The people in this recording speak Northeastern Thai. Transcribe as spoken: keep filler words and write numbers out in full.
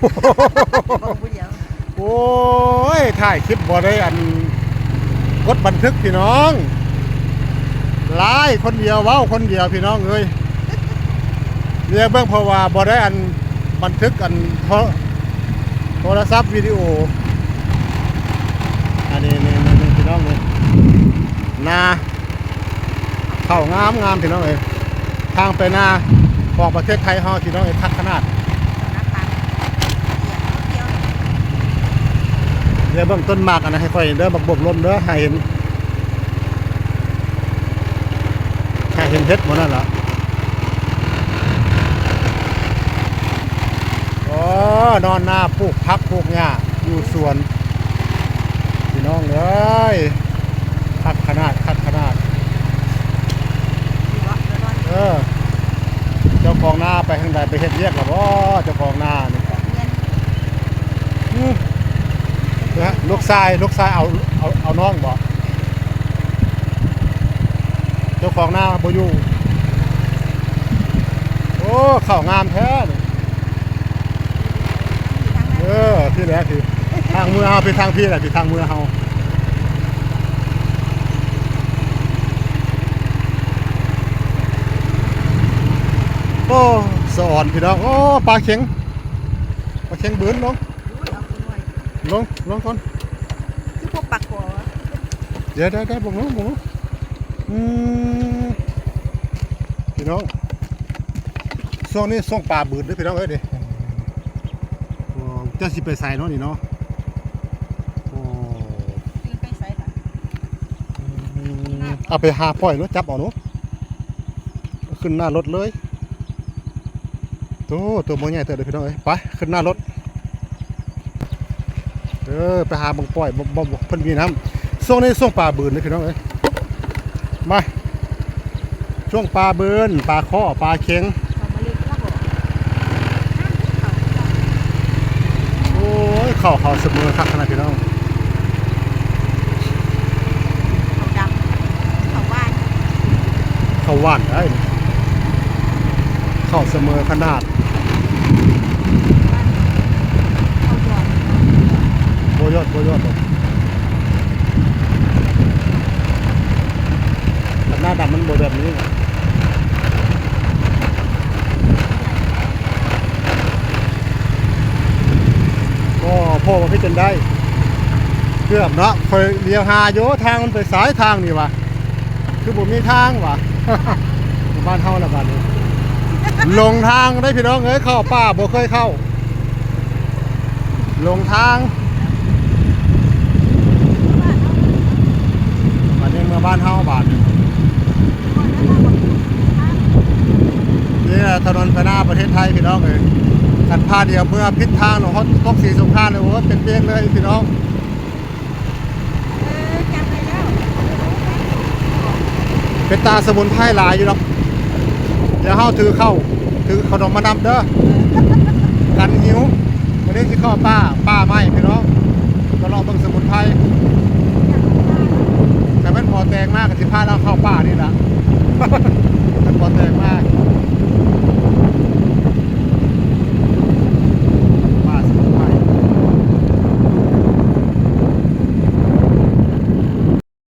บอกผู้เดียว โอ้ย ถ่ายคลิปบ่ได้อัน กดบันทึกพี่น้อง ไลฟ์คนเดียว เว้าคนเดียวพี่น้องเอ้ย เรียกเบิ่ง เพราะว่าบ่ได้อันบันทึกอันโท- โทรศัพท์วิดีโอ อันนี้ นี่ นี่ นี่ พี่น้อง นี่ นา เข้างามงามพี่น้องเอ้ย ทางไปนาของประเทศไทยเฮาพี่น้องเอ้ย คักขนาด เดี๋ยวเบิ่งต้นหมากอันนั้นให้ค่อยเด้อ บักบวบลมเด้อ ให้เห็น ให้เห็นเห็ดหมดนั่นล่ะ อ๋อ นอนนาปลูกผักปลูกหญ้าอยู่สวน พี่น้องเอ้ย คักขนาด คักขนาด เออ เจ้าของนาไปทางใด ไปเฮ็ดเวียกแล้วบ่ เจ้าของนานี่ อืม นะ ลูกชาย ลูกชายเอา เอา เอาน้องบ่ เจ้าของนาบ่อยู่ โอ้ เข้างามแท้นี่ เออ พี่แหละพี่ ทางเมือเฮา เป็นทางพี่แหละพี่ ทางเมือเฮา โอ้ สะออนพี่น้อง โอ้ ปลาเข็ง ปลาเข็งบืนลง อุ้ย เอาไปหน่อย ลง ลงก่อน คือพวกปลาขอวะ เดี๋ยว เดี๋ยว เดี๋ยว บ่งลง บ่งลง อืม พี่น้อง ช่วงนี้ช่วงปลาบืนเด้อพี่น้องเอ้ย นี่ โอ้ เจ้าสิไปไสเนาะนี่เนาะ โอ้ คือไปไสล่ะ อืม เอาไปหาปล่อยเนาะ จับเอาเนาะ ขึ้นหน้ารถเลย โอ้ ตัวบ่ใหญ่เติบเด้อพี่น้องเอ้ย ไป ขึ้นหน้ารถ เออ ไปหาบังปอย บ่ บ่ บ่ เพิ่นมีน้ำ ช่วงนี้ช่วงปลาบืนเด้อพี่น้องเอ้ย มา ช่วงปลาบืน ปลาข้อ ปลาเข็ง เขามาเรียกว่าบอก โอ้ย เข้า เข้าเสมอคักขนาดพี่น้อง เขาดำ เขาหวาน เข้าหวานได้ เข้าเสมอขนาด เขาหวาน บ่ยอด บ่ยอดดอก คันหน้าดำมันบ่แบบนี้ ก็พอว่าพี่จนได้ เกือบเนาะ ค่อยเลี้ยวหาอยู่ ทางมันไปสายทางนี่วะ คือบ่มีทางวะ บ้านเฮาละบาดนี้ หลงทางได้พี่น้องเอ้ย เข้าป่าบ่เคยเข้า หลงทาง บาดนี้เมือบ้านเฮาบาดนี้ นี่แหละถนนไปหน้าประเทศไทยพี่น้องเอ้ย คันพลาดเดียวเมือผิดทางเนาะ ฮอดตกศรีสงครามเลย โอ้ย เป็นเวียงเลยพี่น้อง เป็นตาสมุนไพรหลายอยู่ดอก เดี๋ยวเฮาถือเข้า ถือขนมมานำเด้อ กันหิว วันนี้สิเข้าป่า ป่าไม้พี่น้อง ก็เลาะเบิ่งสมุนไพร แต่แม่นพอแตงมากก็สิพาเราเข้าป่านี่ล่ะ